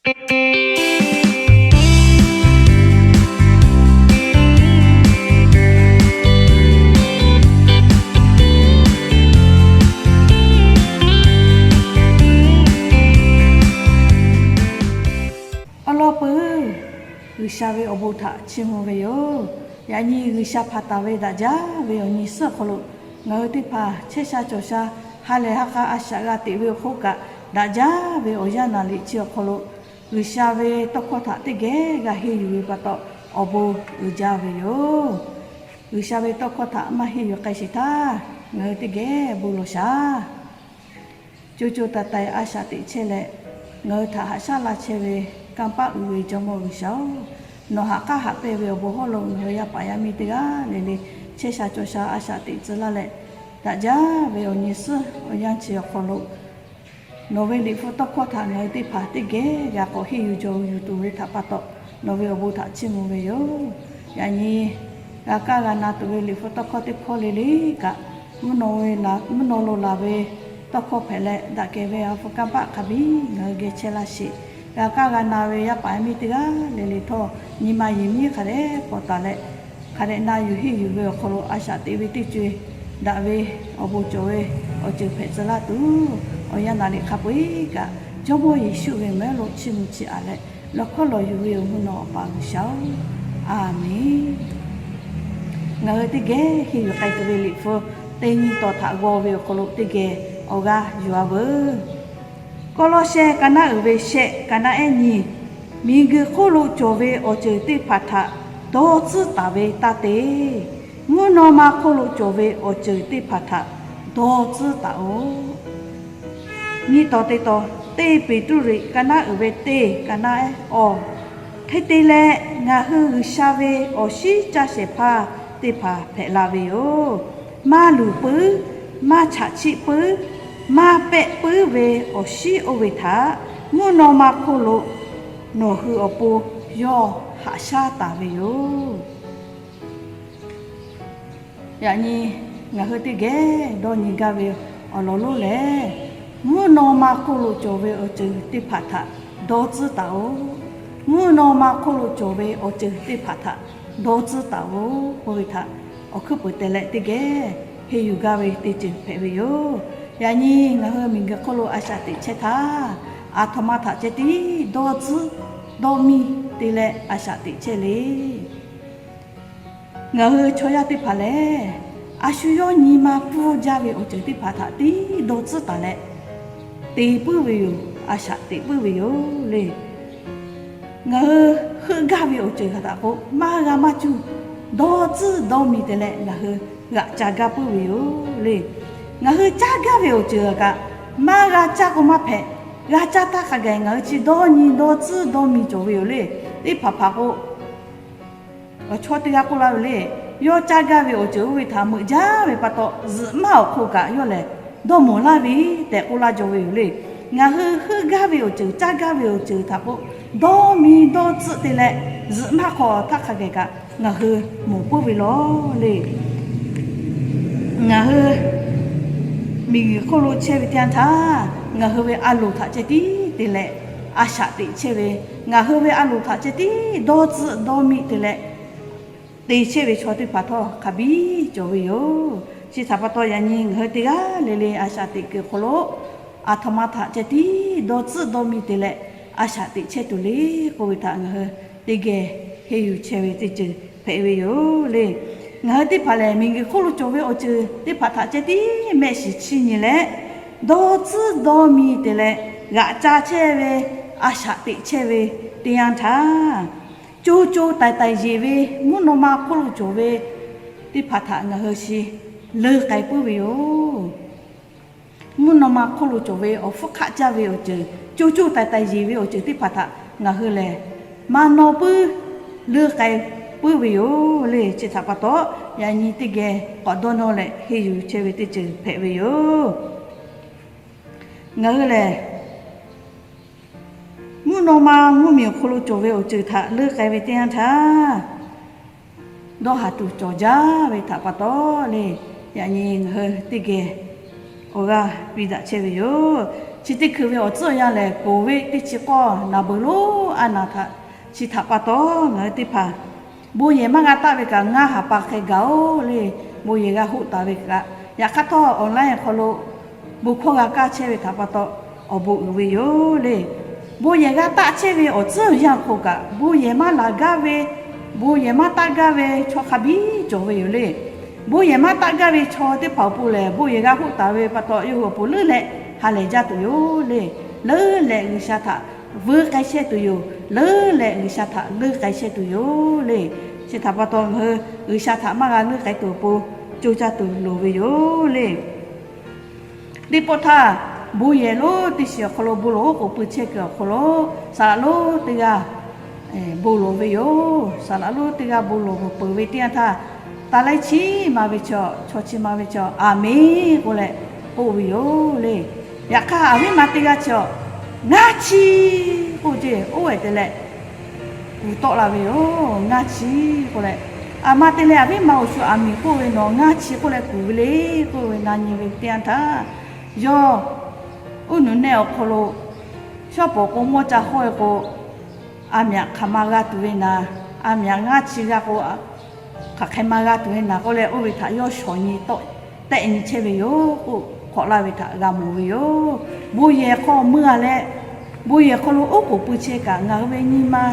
Awˉ lawˉ peuˬ, G'uiˬsha ve awˬ bon htaꞈ chiˇ mvuh ve yoˬ. Yaꞈ nyi G'uiˬsha hpanˍ taˍ ve daꞈ jaˇ ve awˬ nyi suhˉ awˬ hk'aw lo ngaˬ hui teˇ hpaˍ chehˇ sha cawˬ sha, ha lehˬ ha k'a a shaꞈ g'a teꞈ ve awˬ hk'oˆ kaꞈ, daꞈ jaˇ ve awˬ yanˇ naˍ liꞈ chi awˬ hk'aw lo G'uiˬsha ve tawˇ hkawˇ htaꞈ teˇ geh g'a henˇ yuˬ ve pa taw, awˬ bon uiˍ jaˇ ve yoˬ. G'uiˬsha ve tawˇ hkawˇ htaꞈ maˇ henˇ yuˬ k'ai sheˍ htaˇ, ngaˬ hui teˇ geh bon lawˬ shaˍ. Co co taiˍ taiˍ a shaꞈ teꞈ chehˇ leh, ngaˬ hui htaꞈ haꞈ shaˉ la chehˇ ve kanˇ paˆ uiˍ ve Jawˇmawˇ G'uiˬsha-oˬ, nawˬ haꞈ k'aˉ haꞈ pehnˇ ve awˬ bon hawˉ lo ngaˬ hui yaˇ paˍ yaˇ miˇ teˇ g'aˇ le le chehˇ sha cawˬ sha a shaꞈ teꞈ tcuh laˇ leh, daꞈ jaˇ ve awˬ nyi suhˉ awˬ yanˇ chi awˬ hk'aw lo nawˬ ve Liꞈ hpu tawˇ hkawˇ htaꞈ ngaˬ hui teˇ hpaˍ teˇ geh g'a k'awꞈ henˇ yuˬ jawˬ yuˬ tuˬ ve htaꞈ pa taw, nawˬ ve awˬ bon htaꞈ chiˇ mvuh ve yoˬ. Yaꞈ nyi g'a kaˇ g'a na tuˬ ve Liꞈ hpu tawˇ hkawˇ teˇ hkawˇ le le kaꞈ, mvuhˇ naw ve la, mvuhˇ naw lo laˬ ve tawˇ hkawˇ hpehꞈ leh, daꞈ kehˬ ve a hpu kanˇ paˆ hk'a biˇ ngaˬ hui geh chehˇ laˇ sheˍ. G'a kaˇ g'a na ve yaˇ paˍ yaˇ miˇ teˇ g'aˇ le le htawˇ, nyi ma yehˬ miˉ hk'a dehꞈ pawˍ taˍ leh, hk'a dehꞈ na yuˬ henˇ yuˬ ve awˬ hk'aw lo a shaꞈ teꞈ ve teˇ ceuˬ daꞈ ve awˬ bon cawˬ ve awˬ ceuˬ hpehꞈ tcuh laˇ tuˬ, awˬ yanˇ naˍ liꞈ hk'a peu-eˬ kaꞈ Jawˇmawˇ Yeˍsuˆ ve mehˉ lo chiˇ mvuh chiˇ aꞈ leh, lawˬ hkawˇ lawˬ yuˬ ve awˬ mvuhˇ naw awˬ pa G'uiˬsha-oˬ, Aˍmenˍ. Ngaˬ hui teˇ geh henˇ yuˬ k'ai tuˬ ve Liꞈ hpu teˇ nyi tawˍ htaꞈ g'aw ve awˬ hk'aw lo teˇ geh awˬ g'aˇ yuˬ-a veuˬ. Kawˇlawˇsehˇ ka naˉ uiˍ ve shehˆ ka naˉ ehˉ nyi, miˬguiˬ hk'oˆ lo cawˬ ve awˬ ceuˬ teˇ hpaˍ htaꞈ dawˇ tcuhˉ taˍ ve taˇ te. Mvuhˇ naw ma hk'oˆ lo cawˬ ve awˬ ceuˬ teˇ hpaˍ htaꞈ dawˇ tcuhˉ taˍ-oꞈ. Nyiˇ taw teˇ taw, teˇ Peˍtruˆ liꞈ ka naˉ uiˍ ve teˇ ka naˉ ehˉ awˬ. Hk'e te leh, ngaˬ hui G'uiˬsha ve awˬ shinˉ caˇ shehˍ hpaˇ teˇ hpaˍ hpehꞈ la ve yoˬ. Maˇ luˬ puiˉ, maˇ chaꞈ chiˆ puiˉ, maˇ pehˆ puiˉ ve awˬ shinˉ oˇ ve htaꞈ mvuhˇ naw ma hk'oˆ lo nawˬ hui awˬ pon yawˇ haꞈ shaˉ taˍ ve yoˬ. Yaꞈ nyi ngaˬ hui teˇ geh dawˇ nyi gaˇ ve awˬ lawn lonˉ lehˬ, mvuhˇ naw ma hk'oˆ lo cawˬ ve awˬ ceuˬ teˇ hpaˍ htaꞈ dawˇ tcuhˉ taˍ-oꞈ. Mvuhˇ naw ma hk'oˆ lo cawˬ ve awˬ ceuˬ teˇ hpaˍ htaꞈ dawˇ tcuhˉ taˍ-oꞈ k'oˆ ve htaꞈ awˬ hkuiˉ peuˍ te leh teˇ geh henˇ yuˬ gaˇ ve teˇ ceuˬ hpehꞈ ve yoˬ. Yaꞈ nyi ngaˬ hui miˬguiˬ hk'oˆ lo a shaꞈ teꞈ chehˇ htaˇ, aˬ htoꞈ ma htaꞈ ceh tiˉ dawˇ tcuhˉ dawˇ miˇ te leh a shaꞈ teꞈ chehˇ le. Ngaˬ hui chaw yaˇ teˇ hpaˍ lehˬ, a shu yawˇ nyi ma pfuhˇ jaˇ ve awˬ ceuˬ teˇ hpaˍ htaꞈ tiˉ dawˇ tcuhˉ taˍ leh te puiˉ ve yoˬ. A shaꞈ teꞈ puiˉ ve yoˬ le. Ngaˬ hui heuˆ gaˇ ve awˬ ceuˬ htaꞈ k'o, maˇ g'a maˇ cuˇ dawˇ tcuhˉ dawˇ miˇ te leh ngaˬ hui g'aꞈ ca gaˇ puiˉ ve yoˬ le. Ngaˬ hui caˇ gaˇ ve awˬ ceuˬ kaꞈ, maˇ g'a caˇ k'o maˇ hpehꞈ, g'a caˇ htaˇ hk'a gaˬ ngaˬ hui chi dawˇ nyi dawˇ tcuhˉ dawˇ miˇ cawˬ ve yoˬ le. Teˇ hpaˍ hpaˍ k'o, awˬ chawˇ teˇ g'aˇ k'oˆ laˇ ve le, yawˇ caˇ gaˇ ve awˬ ceuˬ oˇ ve htaꞈ meuꞈ jaˇ ve pa taw, zuhꞈ maˇ awˬ hk'oˆ kaꞈ yawˇ lehˬ dawˇ mawˬ laˇ ve tehꞈ k'oˆ laˇ jaw ve yoˬ le. Ngaˬ hui heuˆ gaˇ ve awˬ ceuˬ, caˇ gaˇ ve awˬ ceuˬ htaꞈ k'o, dawˇ miˇ dawˇ tcuhˉ te leh zuhꞈ maˇ hk'aw htaˇ hk'a gaˬ kaꞈ ngaˬ hui mawˬ puiˉ ve lawˬ le. Ngaˬ hui miˬguiˬ hk'oˆ lo chehˇ ve teˇ yanˇ htaˇ, ngaˬ hui ve a loˍ htaꞈ ceh tiˉ te leh a shaꞈ teꞈ chehˇ ve, ngaˬ hui ve a loˍ htaꞈ ceh tiˉ dawˇ tcuhˉ dawˇ miˇ te leh te chehˇ ve chaw teˇ hpaˍ htawˇ hk'a biˇ cawˬ ve yoˬ. Chi htaꞈ pa taw, yaꞈ nyi ngaˬ hui teˇ g'aˇ le le a shaꞈ teꞈ kuiˬ hk'aw lo aˬ htoꞈ ma htaꞈ ceh tiˉ dawˇ tcuhˉ dawˇ miˇ te leh a shaꞈ teꞈ chehˇ tuˬ le k'oˆ ve htaꞈ ngaˬ hui teˇ geh henˇ yuˬ chehˇ ve teˇ ceuˬ hpehꞈ ve yoˬ le. Ngaˬ hui teˇ hpaˍ lehˬ, miˬguiˬ hk'oˆ lo cawˬ ve awˬ ceuˬ teˇ hpaˍ htaꞈ ceh tiˉ mehˆ shiˍ chiˇ nyi leh, dawˇ tcuhˉ dawˇ miˇ te leh g'aꞈ ca chehˇ ve, a shaꞈ teꞈ chehˇ ve teˇ yanˇ htaˇ, co co taiˍ taiˍ yeˬ ve mvuhˇ naw ma hk'oˆ lo cawˬ ve teˇ hpaˍ htaꞈ ngaˬ hui chi leuˇ k'ai puiˉ ve yoˬ. Mvuhˇ naw ma hk'oˆ lo cawˬ ve awˬ hpfuhˇ hk'aˆ caˇ ve awˬ ceuˬ, co co taiˍ taiˍ yeˬ ve awˬ ceuˬ teˇ hpaˍ htaꞈ ngaˬ hui lehˬ maˇ nawˇ puiˉ leuˇ k'ai puiˉ ve yoˬ le. Chi htaꞈ pa taw, yaꞈ nyi teˇ geh k'awꞈ dawˇ nawˇ leh henˇ yuˬ chehˇ ve teˇ ceuˬ hpehꞈ ve yoˬ. Ngaˬ hui lehˬ, mvuhˇ naw ma mvuhˇmiˬ awˬ hk'aw lo cawˬ ve awˬ ceuˬ htaꞈ leuˇ k'ai ve teˇ yanˇ htaˇ, dawˇ haˍ tuˬ cawˬ jaˇ ve htaꞈ pa taw le, yaꞈ nyi ngaˬ hui teˇ geh awˬ g'aˇ piˇ daꞈ chehˇ ve yoˬ. Chi teˇ hkui ve awˬ tcuhˉ awˬ yanˇ lehˬ, COVID teˇ chi k'awˇ naˍ beuˬ lonˉ a naˍ htaꞈ chi htaꞈ pa taw ngaˬ hui teˇ hpaˍ bon yehˬ maˇ g'a taˆ ve kaꞈ ngaˇ ha pa hk'e gaˬ-oˬ le. Bon yehˬ g'a hoˆ taˍ ve kaꞈ, yaꞈ hk'aˇ htawˇ online awˬ hk'aw lo bon hkawˇ g'a kaˇ chehˇ ve htaꞈ pa taw awˬ bon uiˍ ve yoˬ le. Bon yehˬ g'a taˆ chehˇ ve awˬ tcuhˉ awˬ yanˇ hk'oˆ kaꞈ, bon yehˬ maˇ laˬ gaˇ ve, bon yehˬ maˇ taˆ gaˇ ve chaw hk'a biˇ cawˬ ve yoˬ le. Bon yehˬ maˇ taˆ gaˇ ve chaw teˇ hpaˍ awˬ pon lehˬ, bon yehˬ g'a hoˆ taˍ ve pa taw yawˇ hui awˬ pon leuˉ leh ha lehˬ jaˇ tuˬ yoˬ le. Leuˉ leh G'uiˬsha htaꞈ vuiˇ k'ai chehˇ tuˬ yoˬ. Leuˉ leh G'uiˬsha htaꞈ leuˉ k'ai chehˇ tuˬ yoˬ le. Chi htaꞈ pa taw ngaˬ hui G'uiˬsha htaꞈ maˇ g'a leuˉ k'ai tuˬ awˬ pon co caˇ tuˬ loˍ ve yoˬ le. Teˇ pawˆ htaˇ, bon yehˬ lonˉ teˇ shiˍ awˬ hk'aw lo bon lawˬ oˉ k'oˍ pui chehˇ kuiˬ awˬ hk'aw lo, saˍ laꞈ lonˉ teˇ g'aˇ bon lawˬ ve yoˬ. Saˍ laꞈ lonˉ teˇ g'aˇ bon lawˬ peuˬ ve teˇ yanˇ htaˇ, taˇ laiˉ chi ma ve chaw, chaw chi ma ve chaw, Aˍmenˍ k'oˆ leh k'oˆ ve yoˬ le. Yaꞈ hk'aˇ, aˬ viˉ ma teˇ g'aˇ chi, Ngaˇ chi k'oˆ ce, oˇ ve te leh uˬ tawˆ la ve yoˬ. Ngaˇ chi k'oˆ leh, aˬ ma te leh aˬ viˉ ma awˬ shu Aˍmenˍ k'oˆ ve, Nawˬ ngaˇ chi k'oˆ leh kuˬ ve le k'oˆ ve na nyi ve teˇ yanˇ htaˇ, yawˇ uˉ nuˬ nehˆ awˬ hk'aw lo shawˉ pawˍ k'o mawˇ ca hawˇ ve k'o, aˬ myaꞈ hk'aˬ ma g'a tuˬ ve naˍ, aˬ myaꞈ ngaˇ chi g'a k'o, hk'aˬ hk'e ma g'a tuˬ ve naˍ k'oˆ leh, oˇ ve htaꞈ yawˇ shawˍ nyi tawˆ tehˆ nyi chehˇ ve yoˬ k'oˆ, hk'awꞈ laˇ ve htaꞈ g'a mawˬ ve yoˬ. Bon yehˬ hk'aw mui a leh, bon yehˬ hk'aw lo oˉ k'oˍ pui chehˇ kaꞈ, ngaˬ hui ve nyi ma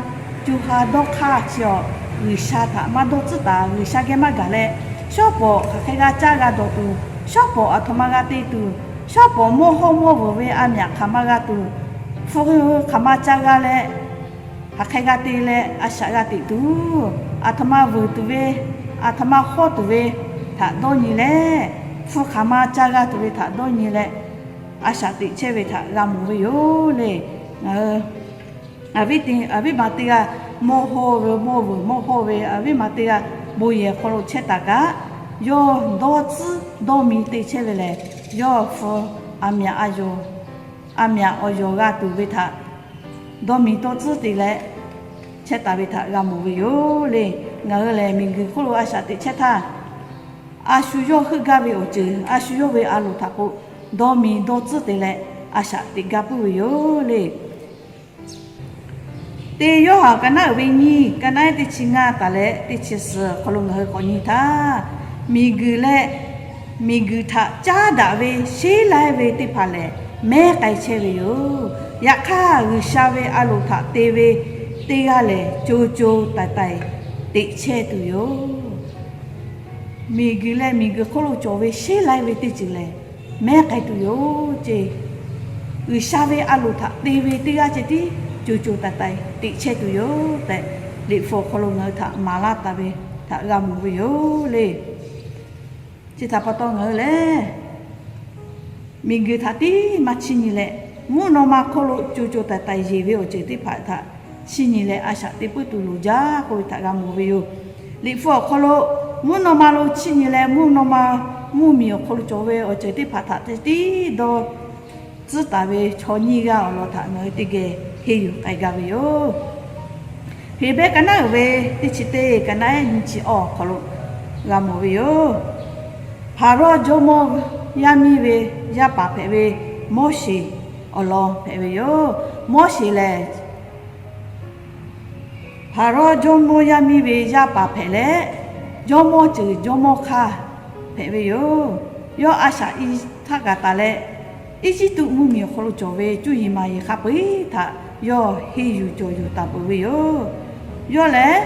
co ha dawˇ hk'aˇ chi awˬ, G'uiˬsha htaꞈ maˇ dawˇ tcuhˉ taˍ, G'uiˬsha geh maˇ gaˬ leh, shawˉ pawˍ hk'aˬ hk'e g'a caˇ g'a dawˬ tuˬ, shawˉ pawˍ aˬ htoꞈ ma g'a te tuˬ, shawˉ pawˍ mawˇ hawˇ mawˇ vuiˬ ve aˬ myaꞈ hk'aˬ ma g'a tuˬ, hpu hk'aˬ ma ca g'a leh, hk'aˬ hk'e g'a te leh a shaꞈ g'a teꞈ tuˬ, aˬ htoꞈ ma vuiˬ tuˬ ve, aˬ htoꞈ ma hawˇ tuˬ ve htaꞈ dawˇ nyi leh, hpu hk'aˬ ma ca g'a tuˬ ve htaꞈ dawˇ nyi leh, a shaꞈ teꞈ chehˇ ve htaꞈ g'a mawˬ ve yoˬ le. Ngaˬ hui aˬ viˉ teˇ, aˬ viˉ ma teˇ g'aˇ mawˇ hawˇ ve, mawˇ vuiˬ mawˇ hawˇ ve aˬ viˉ ma teˇ g'aˇ bon yehˬ hk'aw lo chehˇ taˍ kaꞈ, yawˇ dawˇ tcuhˉ dawˇ mi te chehˇ ve lehˬ, yawˇ hpu aˬ myaꞈ a yawˬ, aˬ myaꞈ awˬ yawˬ g'a tuˬ ve htaꞈ dawˇ mi dawˇ tcuhˉ te leh chehˇ taˍ ve htaꞈ g'a mawˬ ve yoˬ le. Ngaˬ hui lehˬ miˬguiˬ hk'oˆ lo a shaꞈ teꞈ chehˇ htaˇ, a shu yawˇ heuˆ gaˇ ve awˬ ceuˬ, a shu yawˇ ve a loˍ htaꞈ k'o, dawˇ mi dawˇ tcuhˉ te leh a shaꞈ teꞈ gaˇ puiˉ ve yoˬ le. Teˇ Yoˇhanˬ ka naˉ uiˍ ve nyiˇ, ka naˉ ehˉ teˇ chi ngaˇ taˍ leh teˇ chi suhˍ awˬ hk'aw lo ngaˬ hui k'awꞈ nyi htaˇ, miˬguiˬ leh miˬguiˬ htaꞈ caˉ daꞈ ve sheˉ laiˉ ve teˇ hpaˍ lehˬ, mehˉ k'ai chehˇ ve yoˬ. Yaꞈ hk'aˇ, G'uiˬsha ve a loˍ htaꞈ te ve teˇ g'aˇ lehˬ, co co taiˍ taiˍ teꞈ chehˇ tuˬ yoˬ. Miˬguiˬ leh miˬguiˬ hk'oˆ lo cawˬ ve sheˉ laiˉ ve teˇ ceuˬ lehˬ, mehˉ k'ai tuˬ yoˬ ce. G'uiˬsha ve a loˍ htaꞈ te ve teˇ g'aˇ ceh tiˉ co co taiˍ taiˍ teꞈ chehˇ tuˬ yoˬ tehꞈ, Liꞈ hpu awˬ hk'aw lo ngaˬ hui htaꞈ maˍ laˇ taˍ ve htaꞈ g'a mawˬ ve yoˬ le. Chi htaꞈ pa taw ngaˬ hui lehˬ, miˬguiˬ htaꞈ tiˉ maˇ chiˇ nyi leh, mvuhˇ naw ma hk'oˆ lo co co taiˍ taiˍ yeˬ ve awˬ ceuˬ teˇ hpaˍ htaꞈ chiˇ nyi leh a shaꞈ te puiˉ tuˬ loˍ jaˇ k'oˆ ve htaꞈ g'a mawˬ ve yoˬ. Liꞈ hpu awˬ hk'aw lo mvuhˇ naw ma lo chiˇ nyi leh mvuhˇ naw ma mvuhˇmiˬ awˬ hk'aw lo cawˬ ve awˬ ceuˬ teˇ hpaˍ htaꞈ ceh tiˉ dawˇ tcuhˉ taˍ ve chaw nyiˇ g'aˇ awˬ lawn htaꞈ ngaˬ hui teˇ geh henˇ yuˬ k'ai gaˇ ve yoˬ. Heˍbrehˇ ka naˉ uiˍ ve teˇ chi teˇ, ka naˉ ehˉ nyiˇ chi awˬ hk'aw lo g'a mawˬ ve yoˬ. Hpaˍrawˇ jawˇmawˇ yaˇ miˇ ve yaˇ paˍ hpehꞈ ve Moˉseˍ awˬ lawn hpehꞈ ve yoˬ. Moˉseˍ lehˬ, Hpaˍrawˇ jawˇmawˇ yaˇ miˇ ve yaˇ paˍ hpehꞈ leh, jawˇmawˇ ceuˬ jawˇmawˇ hk'aˇ hpehꞈ ve yoˬ. Yawˇ a shaꞈ i htaˇ kaꞈ taˍ leh, Eˇjiˇtuꞈ mvuhˇmiˬ awˬ hk'aw lo cawˬ ve cuˇ yiˍ maˍ yiˍ hk'a peu-eˬ htaꞈ yawˇ henˇ yuˬ cawˬ yuˬ taˍ peuˬ ve yoˬ. Yawˇ lehˬ,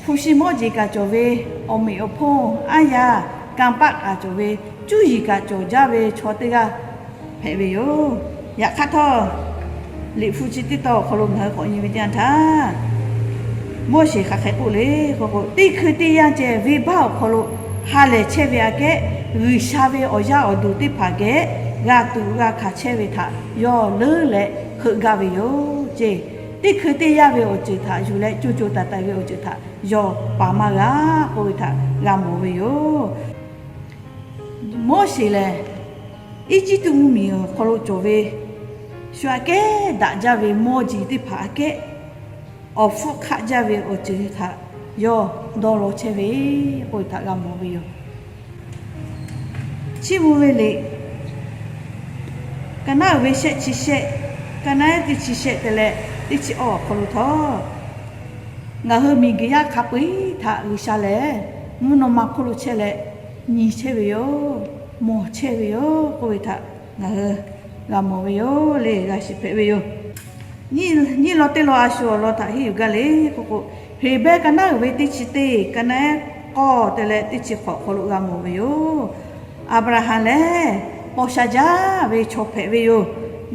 hpu shi mawˇ jeˬ kaꞈ cawˬ ve, awˬ meꞈ awˬ hponˇ aˉ yaˇ kanˇ paˆ kaꞈ cawˬ ve, cuˇ yiˍ kaꞈ cawˬ jaˇ ve chaw teˇ g'aˇ hpehꞈ ve yoˬ. Yaꞈ hk'aˇ htawˇ, Liꞈ hpu chi teˇ tawn awˬ hk'aw lo ngaˬ hui k'awꞈ nyi ve teˇ yanˇ htaˇ, Moˉseˍ hk'aˬ hk'e k'oˆ le k'o k'o, teˇ hkui teˇ yanˇ ceh venˇbaˆ awˬ hk'aw lo ha lehˬ chehˇ ve aꞈ kehˉ, G'uiˬsha ve awˬ yaˇ awˬ duˬ teˇ hpaˍ geh g'a tuꞈ g'a hkanˍ chehˇ ve htaꞈ yawˇ leuˉ leh heuˆ gaˇ ve yoˬ ce. Teˇ hkui teˇ yanˇ ve awˬ ceuˬ htaꞈ yuˬ leh co co taiˍ taiˍ ve awˬ ceuˬ htaꞈ yawˇ paˍ maˇ g'a k'oˆ ve htaꞈ g'a mawˬ ve yoˬ. Moˉseˍ lehˬ, Eˇjiˇtuꞈ mvuhˇmiˬ awˬ hk'aw lo cawˬ ve shu aꞈ kehˉ daꞈ jaˇ ve mawˇ jeˬ teˇ hpaˍ aꞈ kehˉ, awˬ hpfuhˇ hk'aˆ jaˇ ve awˬ ceuˬ htaꞈ yawˇ dawˇ law chehˇ ve k'oˆ ve htaꞈ g'a mawˬ ve yoˬ. Chiˇ mvuh ve liꞈ Ka naˉ uiˍ ve shehˆ chi shehˆ, ka naˉ ehˉ teˇ chi shehˆ te leh teˇ chi awˇ awˬ hk'aw lo htawˇ, ngaˬ hui miˬguiˬ yaˇ hk'a peu-eˬ htaꞈ G'uiˬsha lehˬ mvuhˇ naw ma hk'oˆ lo chehˇ leh nyi chehˇ ve yoˬ, mawˬ chehˇ ve yoˬ k'oˆ ve htaꞈ ngaˬ hui g'a mawˬ ve yoˬ le, g'a shiˍ hpehꞈ ve yoˬ. Nyiˇ lawn teˇ lawn a shu awˬ lawn htaꞈ henˇ yuˬ gaˇ le k'oˆ k'o, Heˍbrehˇ ka naˉ uiˍ ve teˇ chi teˇ, ka naˉ ehˉ k'awˇ te leh teˇ chi hk'awꞈ awˬ hk'aw lo g'a mawˬ ve yoˬ. Aˍbraˍhanˍ lehˬ paw sha jaˇ ve chaw hpehꞈ ve yoˬ.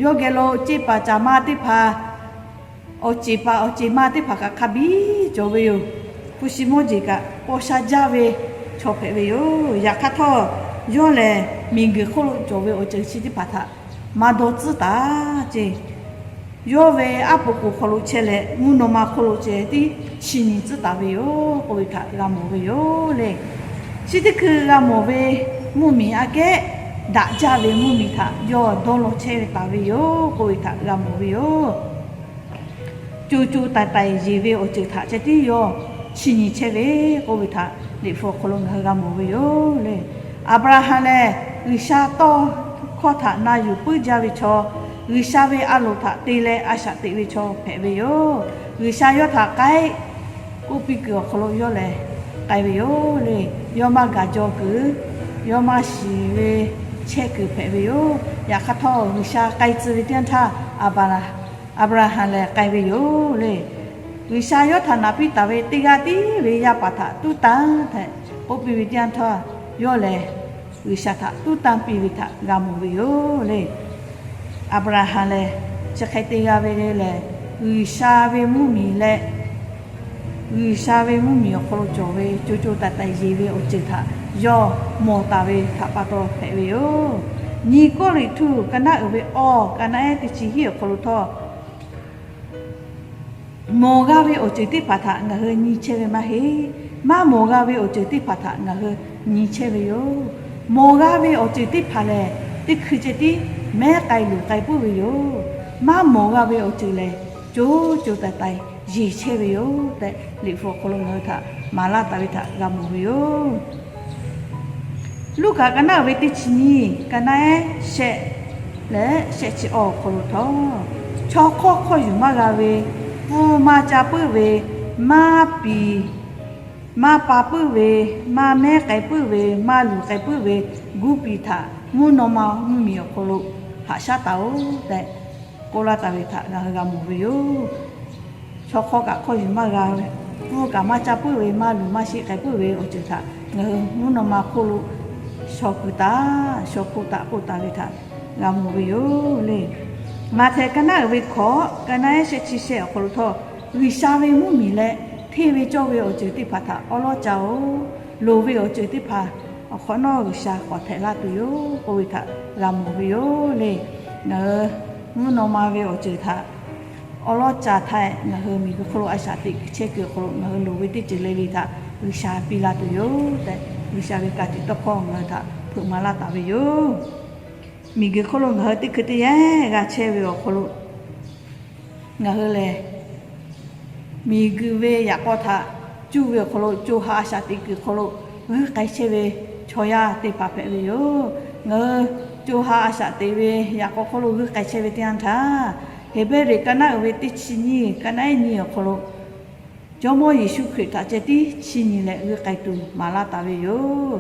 Yawˇ geh lo ceˇ paˍ caˍ ma teˇ hpaˍ, awˬ ceˬ paˍ awˬ ceˬ ma teˇ hpaˍ kaꞈ hk'a biˇ cawˬ ve yoˬ. Hpu shi mawˇ jeˬ kaꞈ paw sha jaˇ ve chaw hpehꞈ ve yoˬ. Yaꞈ hk'aˇ htawˇ, yawˇ lehˬ miˬguiˬ hk'oˆ lo cawˬ ve awˬ ceuˬ chi teˇ hpaˍ htaꞈ maˇ dawˇ tcuhˉ taˍ ceˇ. Yawˇ ve aˉ po k'oˍ hk'aw lo chehˇ leh mvuhˇ naw ma hk'oˆ lo ceh tiˉ chi nyi tcuhˉ taˍ ve yoˬ k'oˆ ve htaꞈ g'a mawˬ ve yoˬ le. Chi teˇ hkui g'a mawˬ ve mvuhˇmiˬ aꞈ kehˉ daꞈ jaˇ ve mvuhˇmiˬ htaꞈ yawˇ dawˇ law chehˇ ve taˍ ve yoˬ k'oˆ ve htaꞈ g'a mawˬ ve yoˬ. Co co taiˍ taiˍ yeˬ ve awˬ ceuˬ htaꞈ ceh tiˉ yawˇ chi nyi chehˇ ve k'oˆ ve htaꞈ Liꞈ hpu awˬ hk'aw lo ngaˬ hui g'a mawˬ ve yoˬ le. Aˍbraˍhanˍ lehˬ G'uiˬsha tawˇ hkawˇ htaꞈ na yuˬ puiˉ jaˇ ve chaw, G'uiˬsha ve a loˍ htaꞈ te leh a shaꞈ teꞈ ve chaw hpehꞈ ve yoˬ. G'uiˬsha yawˇ htaꞈ k'ai k'oˆ piˇ kuiˬ awˬ hk'aw lo yawˇ lehˬ k'ai ve yoˬ le. Yawˇ maˇ gaˬ jaw kuiˬ, yawˇ maˇ shiˍ ve chehˇ kuiˬ hpehꞈ ve yoˬ. Yaꞈ hk'aˇ htawˇ G'uiˬsha k'ai tcuh ve teˇ yanˇ htaˇ, Aˍbraˍhanˍ lehˬ k'ai ve yoˬ le. G'uiˬsha yawˇ htaꞈ naˍ piˇ taˍ ve teˇ g'aˇ tiˉ ve yaˇ paˍ htaꞈ tuˉ tanˇ tehꞈ k'oˆ piˇ ve teˇ yanˇ htaˇ, yawˇ lehˬ G'uiˬsha htaꞈ tuˉ tanˇ piˇ ve htaꞈ g'a mawˬ ve yoˬ le. Aˍbraˍhanˍ lehˬ chi hk'e te g'a ve le lehˬ, G'uiˬsha ve mvuhˇmiˬ leh G'uiˬsha ve mvuhˇmiˬ awˬ hk'aw lo cawˬ ve co co taiˍ taiˍ yeˬ ve awˬ ceuˬ htaꞈ yawˇ mawˬ taˍ ve htaꞈ pa taw hpehꞈ ve yoˬ. Nyi Kawˇrenˍhtuˆ ka naˉ uiˍ ve awˇ ka naˉ ehˉ teˇ chi hiˉ awˬ hk'aw lo htawˇ, mawˬ g'a ve awˬ ceuˬ teˇ hpaˍ htaꞈ ngaˬ hui nyi chehˇ ve maˇ heˆ. Maˇ mawˬ g'a ve awˬ ceuˬ teˇ hpaˍ htaꞈ ngaˬ hui nyi chehˇ ve yoˬ. Mawˬ g'a ve awˬ ceuˬ teˇ hpaˍ lehˬ, teˇ hkui ceh tiˉ mehˉ k'ai luˬ k'ai puiˉ ve yoˬ. Maˇ mawˬ g'a ve awˬ ceuˬ lehˬ, co co taiˍ taiˍ yeˬ chehˇ ve yoˬ tehꞈ, Liꞈ hpu awˬ hk'aw lo ngaˬ hui htaꞈ maˍ laˇ taˍ ve htaꞈ g'a mawˬ ve yoˬ. Luˉkaꞈ ka naˉ uiˍ ve teˇ chi nyiˇ, ka naˉ ehˉ shehˆ leh shehˆ chi awˇ awˬ hk'aw lo htawˇ, chaw hk'awˇ hkawˇ yuˬ maˇ g'a ve, pfuhˇ maˇ caˇ puiˉ ve, maˇ piˍ maˇ pa puiˉ ve, maˇ mehˉ k'ai puiˉ ve, maˇ luˬ k'ai puiˉ ve guˇ piˍ htaꞈ mvuhˇ naw ma mvuhˇmiˬ awˬ hk'aw lo haꞈ shaˉ taˍ-oꞈ tehꞈ k'oˆ laˇ taˍ ve htaꞈ ngaˬ hui g'a mawˬ ve yoˬ. Chaw hk'awˇ kaꞈ hkawˇ yuˬ maˇ g'a ve, pfuhˇ kaꞈ maˇ caˇ puiˉ ve, maˇ luˬ maˇ sheˆ k'ai puiˉ ve awˬ ceuˬ htaꞈ ngaˬ hui mvuhˇ naw ma hk'oˆ lo shaw kuiˬ taˍ, shaw hpoˆ taˍ k'oˆ taˍ ve htaꞈ g'a mawˬ ve yoˬ le. Maꞈhtehˍ ka naˉ uiˍ ve hkawꞈ, ka naˉ ehˉ shehˆ chi shehˆ awˬ hk'aw lo htawˇ, G'uiˬsha ve mvuhˇmiˬ leh hteˇ ve cawˇ ve awˬ ceuˬ teˇ hpaˍ htaꞈ awˉ lawˉ ca-oꞈ. Loˍ ve awˬ ceuˬ teˇ hpaˍ awˬ hk'awꞈ nawˉ G'uiˬsha k'awꞈ htehꞈ laˇ tuˬ yoˬ k'oˆ ve htaꞈ g'a mawˬ ve yoˬ le. Ngaˬ hui mvuhˇ naw ma ve awˬ ceuˬ htaꞈ awˉ lawˉ ca htaˇ, ngaˬ hui miˬguiˬ hk'oˆ lo a shaꞈ teꞈ kuiˬ chehˇ kuiˬ awˬ hk'aw lo ngaˬ hui loˍ ve teˇ ceuˬ le le htaꞈ G'uiˬsha piˇ laˇ tuˬ yoˬ tehꞈ, G'uiˬsha ve ka tiꞈ tawˇ hkawˇ ngaˬ hui htaꞈ hpeuꞈ maˍ laˇ taˍ ve yoˬ. Miˬguiˬ hk'oˆ lo ngaˬ hui teˇ hkui teˇ yanˇ g'a chehˇ ve awˬ hk'aw lo, ngaˬ hui lehˬ miˬguiˬ ve yaꞈ k'aw htaꞈ cuˇ ve awˬ hk'aw lo, co ha a shaꞈ teꞈ kuiˬ hk'aw lo g'uiˇ k'ai chehˇ ve chaw yaˇ teˇ hpaˍ hpehꞈ ve yoˬ. Ngaˬ hui co ha a shaꞈ teꞈ ve yaꞈ k'aw hk'oˆ lo g'uiˇ k'ai chehˇ ve teˇ yanˇ htaˇ, Heˍbrehˇ ka naˉ uiˍ ve teˇ chi nyiˇ, ka naˉ ehˉ nyiˇ awˬ hk'aw lo, Jawˇmawˇ Yeˍsuˆ Hkriꞈ htaꞈ ceh tiˉ chi nyi leh g'uiˇ k'ai tuˬ maˍ laˇ taˍ ve yoˬ.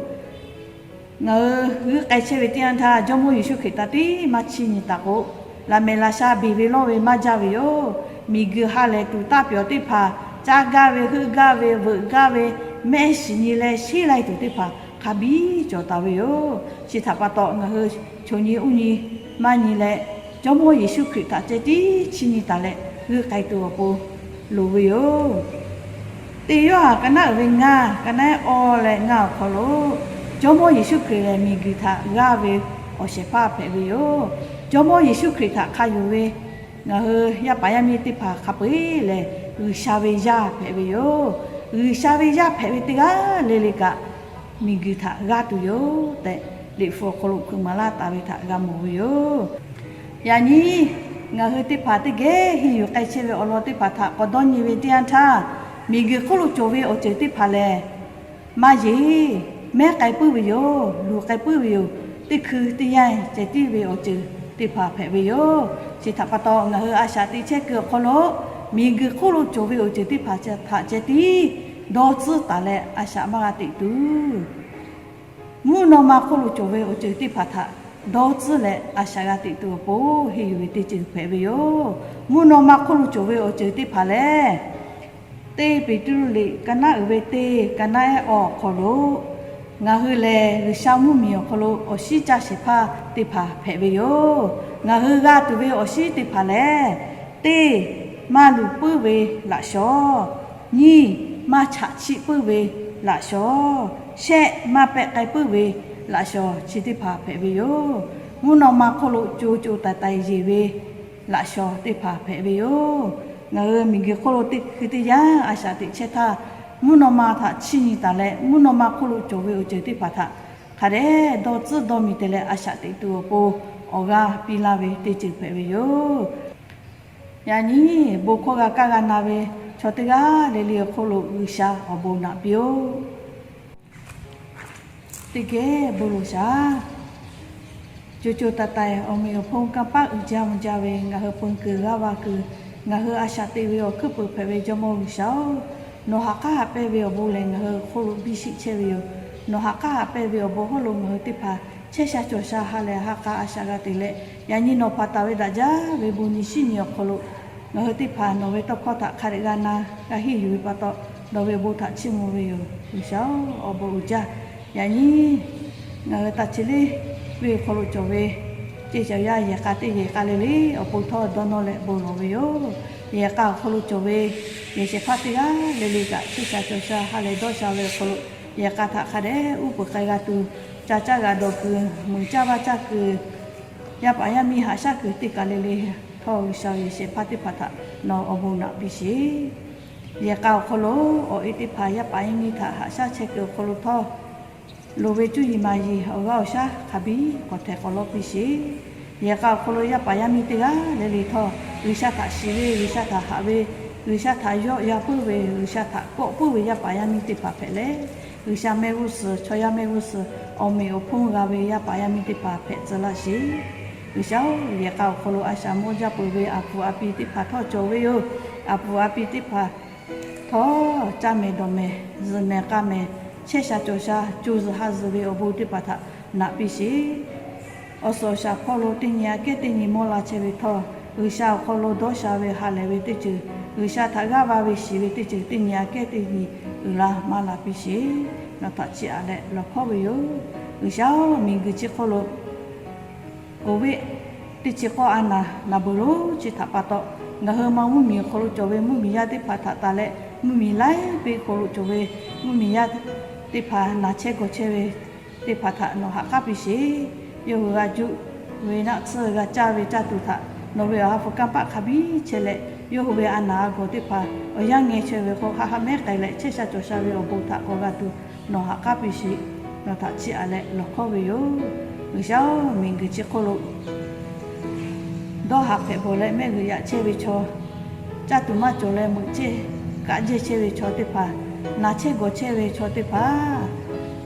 Ngaˬ hui g'uiˇ k'ai chehˇ ve teˇ yanˇ htaˇ, Jawˇmawˇ Yeˍsuˆ Hkriꞈ htaꞈ tiˉ maˇ chi nyi taˍ k'o, laꞈ mehˍ laꞈ sha beˬ ve lawˇ ve maˇ jaˇ ve yoˬ. Miˬguiˬ ha lehˬ tuˬ taˇ pyawˬ teˇ hpaˍ, caˇ gaˇ ve, heuˆ gaˇ ve, veuꞈ gaˇ ve, mehˆ shiˍ nyi leh sheˉ lai tuˬ teˇ hpaˍ hk'a biˇ cawˬ taˍ ve yoˬ. Chi htaꞈ pa taw, ngaˬ hui chaw nyi uˇ nyi maˇ nyi leh, Jawˇmawˇ Yeˍsuˆ Hkriꞈ htaꞈ ceh tiˉ chi nyi taˍ leh g'uiˇ k'ai tuˬ awˬ pon loˍ ve yoˬ. Teˇ Yoˇhanˬ ka naˉ uiˍ ve ngaˇ, ka naˉ ehˉ awˇ leh ngaˇ awˬ hk'aw lo, Jawˇmawˇ Yeˍsuˆ Hkriꞈ lehˬ miˬguiˬ htaꞈ g'aˇ ve awˬ shehˍ hpaˇ hpehꞈ ve yoˬ. Jawˇmawˇ Yeˍsuˆ Hkriꞈ htaꞈ hk'a yonˍ ve ngaˬ hui yaˇ paˍ yaˇ miˇ teˇ hpaˍ hk'a peu-eˬ lehˬ, G'uiˬsha ve yaˇ hpehꞈ ve yoˬ. G'uiˬsha ve yaˇ hpehꞈ ve teˇ g'aˇ le le kaꞈ, miˬguiˬ htaꞈ g'aˇ tuˬ yoˬ tehꞈ, Liꞈ hpu awˬ hk'aw lo hpeuꞈ maˍ laˇ taˍ ve htaꞈ g'a mawˬ ve yoˬ. Yaꞈ nyi ngaˬ hui teˇ hpaˍ teˇ geh henˇ yuˬ k'ai chehˇ ve awˬ lawn teˇ hpaˍ htaꞈ k'awꞈ dawˇ nyi ve teˇ yanˇ htaˇ, miˬguiˬ hk'oˆ lo cawˬ ve awˬ ceuˬ teˇ hpaˍ lehˬ, maˇ yeˬ, mehˉ k'ai puiˉ ve yoˬ, luˬ k'ai puiˉ ve yoˬ. Teˇ hkui teˇ yanˇ ceh tiˉ ve awˬ ceuˬ teˇ hpaˍ hpehꞈ ve yoˬ. Chi htaꞈ pa taw, ngaˬ hui a shaꞈ teꞈ chehˇ kuiˬ awˬ hk'aw lo miˬguiˬ hk'oˆ lo cawˬ ve awˬ ceuˬ teˇ hpaˍ htaꞈ ceh tiˉ dawˇ tcuhˉ taˍ leh a shaꞈ maˇ g'a teꞈ tuˬ, mvuhˇ naw ma hk'oˆ lo cawˬ ve awˬ ceuˬ teˇ hpaˍ htaꞈ dawˇ tcuhˉ leh a shaꞈ g'a teꞈ tuˬ awˬ pon henˇ yuˬ ve teˇ ceuˬ hpehꞈ ve yoˬ. Mvuhˇ naw ma hk'oˆ lo cawˬ ve awˬ ceuˬ teˇ hpaˍ lehˬ, teˇ Peˍtruˆ liꞈ ka naˉ uiˍ ve teˇ, ka naˉ ehˉ awˬ hk'aw lo, ngaˬ hui lehˬ G'uiˬsha mvuhˇmiˬ awˬ hk'aw lo awˬ shinˉ caˇ shehˍ hpaˇ teˇ hpaˍ hpehꞈ ve yoˬ. Ngaˬ hui g'a tuˬ ve awˬ shinˉ teˇ hpaˍ lehˬ, teˇ, maˇ luˬ puiˉ ve laꞈ shawnˍ, nyiˇ, maˇ chaꞈ chiˆ puiˉ ve laꞈ shawnˍ, shehˆ, maˇ pehˆ k'ai puiˉ ve laꞈ shawnˍ chi teˇ hpaˍ hpehꞈ ve yoˬ. Mvuhˇ naw ma hk'oˆ lo co co taiˍ taiˍ yeˬ ve laꞈ shawnˍ teˇ hpaˍ hpehꞈ ve yoˬ. Ngaˬ hui miˬguiˬ hk'oˆ lo teˇ hkui teˇ yanˇ a shaꞈ teꞈ chehˇ htaˇ, mvuhˇ naw ma htaꞈ chiˇ nyi taˍ leh, mvuhˇ naw ma hk'oˆ lo cawˬ ve awˬ ceuˬ teˇ hpaˍ htaꞈ hk'a dehꞈ dawˇ tcuhˉ dawˇ miˬ te leh a shaꞈ teꞈ tuˬ awˬ pon awˬ g'aˇ piˇ laˇ ve teˇ ceuˬ hpehꞈ ve yoˬ. Yaꞈ nyi bon hkawˇ g'a kaˇ g'a na ve chaw teˇ g'aˇ le le awˬ hk'oˆ lo G'uiˬsha awˬ bon naꞈ piˇ-oˆ. Teˇ geh bon lawˬ shaˍ. Co co taiˍ taiˍ awˬ meꞈ awˬ hponˇ kanˇ paˆ uiˍ jaˇ mvuh jaˇ ve ngaˬ hui pon kuiˬ g'aˇ va kuiˬ, ngaˬ hui a shaꞈ teꞈ ve awˬ hkuiˉ peuˬ hpehꞈ ve Jawˇmawˇ G'uiˬsha-oˬ, nawˬ haꞈ k'aˉ haꞈ pehnˇ ve awˬ bon lehˬ ngaˬ hui hk'oˆ lo biˇ shiˆ chehˇ ve yoˬ. Nawˬ haꞈ k'aˉ haꞈ pehnˇ ve awˬ bon hawˉ lo ngaˬ hui teˇ hpaˍ chehˇ sha cawˬ sha ha lehˬ ha k'a a shaꞈ g'a te leh, yaꞈ nyi nawˬ hpanˍ taˍ ve daꞈ jaˇ ve bon nyi shiˉ nyi awˬ hk'aw lo ngaˬ hui teˇ hpaˍ nawˬ ve tawˇ hkawˇ htaꞈ hk'a dehꞈ g'a na g'a henˇ yuˬ ve pa taw, nawˬ ve awˬ bon htaꞈ chiˇ mvuh ve yoˬ. G'uiˬsha-oˬ, awˬ bon uiˍ jaˇ. Yaꞈ nyi ngaˬ hui taˇ chi leˇ ve awˬ hk'aw lo cawˬ ve ceˇ caˬ yaˇ yehˬ k'a teˇ yehˬ k'a le le awˬ pon htawˇ dawˇ nawˇ leh bon lawˬ ve yoˬ. Yehˬ k'a awˬ hk'aw lo cawˬ ve yehˬ shehˍ hpaˇ teˇ g'aˇ le le kaꞈ chehˇ sha cawˬ sha ha lehˬ dawˇ sha ve awˬ hk'aw lo, yehˬ k'a htaꞈ hk'a dehꞈ uˉ peunˍ k'ai g'a tuˬ, ca caˇ g'a dawˬ kuiˬ, meuꞈ caˇ vaˇ caˇ kuiˬ, yaˇ paˍ yaˇ miˇ haꞈ shaˉ kuiˬ teˇ kaˬ le le htawˇ, G'uiˬsha yehˬ shehˍ hpaˇ teˇ hpaˍ htaꞈ nawˬ awˬ bon naꞈ piˇ sheˍ. Yehˬ k'a awˬ hk'aw lo awˬ e teˇ hpaˍ yaˇ paˍ yaˇ miˇ htaꞈ haꞈ shaˉ chehˇ kuiˬ awˬ hk'aw lo htawˇ, loˍ ve cuˇ yiˍ maˍ yiˍ awˬ g'aˇ awˬ shaˉ hk'a biˇ k'awꞈ htehˍ k'awꞈ lawˇ piˇ sheˍ. Yehˬ k'a awˬ hk'aw lo yaˇ paˍ yaˇ miˇ teˇ g'aˇ le le htawˇ, G'uiˬsha htaꞈ shiˍ ve, G'uiˬsha htaꞈ haꞈ ve, G'uiˬsha htaꞈ yawˆ yan puiˉ ve, G'uiˬsha htaꞈ kawˆ puiˉ ve yaˇ paˍ yaˇ miˇ teˇ hpaˍ hpehꞈ leh, G'uiˬsha mehˆ g'uˇ suhˍ chaw yaˇ mehˆ g'uˇ suhˍ awˬ meꞈ awˬ hponˇ g'a ve yaˇ paˍ yaˇ miˇ teˇ hpaˍ hpehꞈ tcuh laˇ sheˍ. G'uiˬsha-oˬ, yehˬ k'a awˬ hk'aw lo a shaꞈ mawˇ jaˇ peuˬ ve aˬ puˍ aˬ pi teˇ hpaˍ htawˇ cawˬ ve yoˬ. Aˬ puˍ aˬ pi teˇ hpaˍ htawˇ caˇ mehˍ dawˬ mehˍ, zuhꞈ mehˍ k'a mehˍ, chehˇ sha cawˬ sha, co zuhˬ ha zuhˬ ve awˬ bon teˇ hpaˍ htaꞈ naꞈ piˇ sheˍ. Awˬ suhˍ awˬ shaˍ hpawˇ lo teˇ nyi aꞈ kehˉ teˇ nyi mawˇ la chehˇ ve htawˇ, G'uiˬsha awˬ hk'aw lo dawˇ sha ve ha lehˬ ve teˇ ceuˬ, G'uiˬsha htaꞈ g'aˇ va ve shiˍ ve teˇ ceuˬ teˇ nyi aꞈ kehˉ teˇ nyi uiˍ la maˇ la piˇ sheˍ. Nawˬ htaꞈ chiˇ aꞈ leh lawˬ hkawˉ ve yoˬ. G'uiˬsha-oˬ, miˬguiˬ chi hk'oˆ lo COVID teˇ chi k'awˇ a naˍ naˍ beuˬ lonˉ chi htaꞈ pa taw, ngaˬ hui ma mvuhˇmiˬ awˬ hk'aw lo cawˬ ve mvuhˇmiˬ yaˇ teˇ hpaˍ htaꞈ taˍ leh, mvuhˇmiˬ laiˉ peˆ hk'aw lo cawˬ ve mvuhˇmiˬ yaˇ teˇ hpaˍ naˍ chehˇ gawˬ chehˇ ve teˇ hpaˍ htaꞈ nawˬ ha k'aˉ piˇ sheˍ. Yawˇ hui g'a juˆ ve naˆ tsuhˇ g'a caˇ ve caˇ tuˬ htaꞈ nawˬ ve awˬ ha hpu kanˇ paˆ hk'a biˇ chehˇ leh, yawˇ hui ve a naˍ a gawˬ teˇ hpaˍ awˬ yanˇ ngeh chehˇ ve k'o, haˆ haˆ mehˉ k'ai leh chehˇ sha cawˬ sha ve awˬ bon htaꞈ k'awꞈ g'a tuˬ nawˬ ha k'aˉ piˇ sheˍ. Nawˬ htaꞈ chiˇ aꞈ leh lawˬ hkawˉ ve yoˬ. G'uiˬsha-oˬ, miˬguiˬ chi hk'oˆ lo dawˇ haˍ hpehꞈ bawˬ leh mehˆ g'uiˬ yaꞈ chehˇ ve chaw, caˇ tuˬ maˇ cawˬ leh meuꞈ ceˇ kaˆ jehˇ chehˇ ve chaw teˇ hpaˍ, naˍ chehˇ gawˬ chehˇ ve chaw teˇ hpaˍ,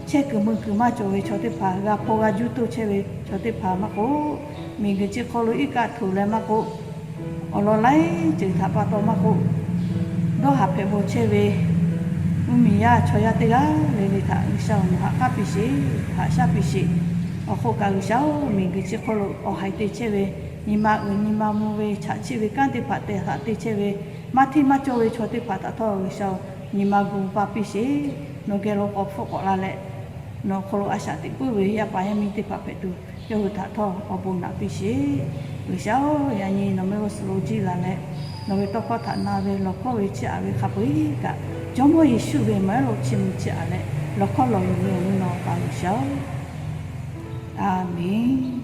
chehˇ kuiˬ mui kuiˬ maˇ cawˬ ve chaw teˇ hpaˍ, g'a hpaw g'a juˇ toˇ chehˇ ve chaw teˇ hpaˍ maˇ k'oˆ, miˬguiˬ chi hk'aw lo iˉ kaˆ htoꞈ leh maˇ k'oˆ, awˬ lawn laiˉ ceuˬ htaꞈ pa taw maˇ k'oˆ, dawˇ haˍ hpehꞈ bawˬ chehˇ ve mvuhˇmiˬ yaˇ chaw yaˇ teˇ g'aˇ le le htaꞈ G'uiˬsha-oˬ, nawˬ ha k'aˉ piˇ sheˍ, haꞈ shaˉ piˇ sheˍ. Awˬ hk'oˆ kaꞈ G'uiˬsha-oˬ, miˬguiˬ chi hk'oˆ lo awˬ haiˬ te chehˇ ve, nyi ma uiˍ nyi ma mvuh ve, chaꞈ chiˆ ve kanˉ teˇ hpaˍ te haꞈ te chehˇ ve, maˇ hteˇ maˇ cawˇ ve chaw teˇ hpaˍ htaꞈ htawˇ G'uiˬsha-oˬ, nyi ma gu paˇ piˇ sheˍ. Nawˬ geh lo k'awꞈ hpfuhˆ k'awꞈ la leh, nawˬ hk'aw lo a shaꞈ teꞈ puiˉ ve yaˇ paˍ yaˇ miˇ teˇ hpaˍ hpehꞈ tuˬ, yawˇ hui htaꞈ htawˇ awˬ bon naꞈ piˇ sheˍ. G'uiˬsha-oˬ, yaꞈ nyi nawˬ mehˆ g'uˇ suhˍ lo jiˇ laˬ leh, nawˬ ve tawˇ hkawˇ htaꞈ na ve lawˬ hkawˇ ve chiˇ aꞈ ve hk'a peu-eˬ kaꞈ, Jawˇmawˇ Yeˍsuˆ ve mehˆ lo chiˇ mvuh chiˇ aꞈ leh lawˬ hkawˇ lawˬ yuˬ ve awˬ nu nawˬ pa G'uiˬsha-oˬ, a menˬ.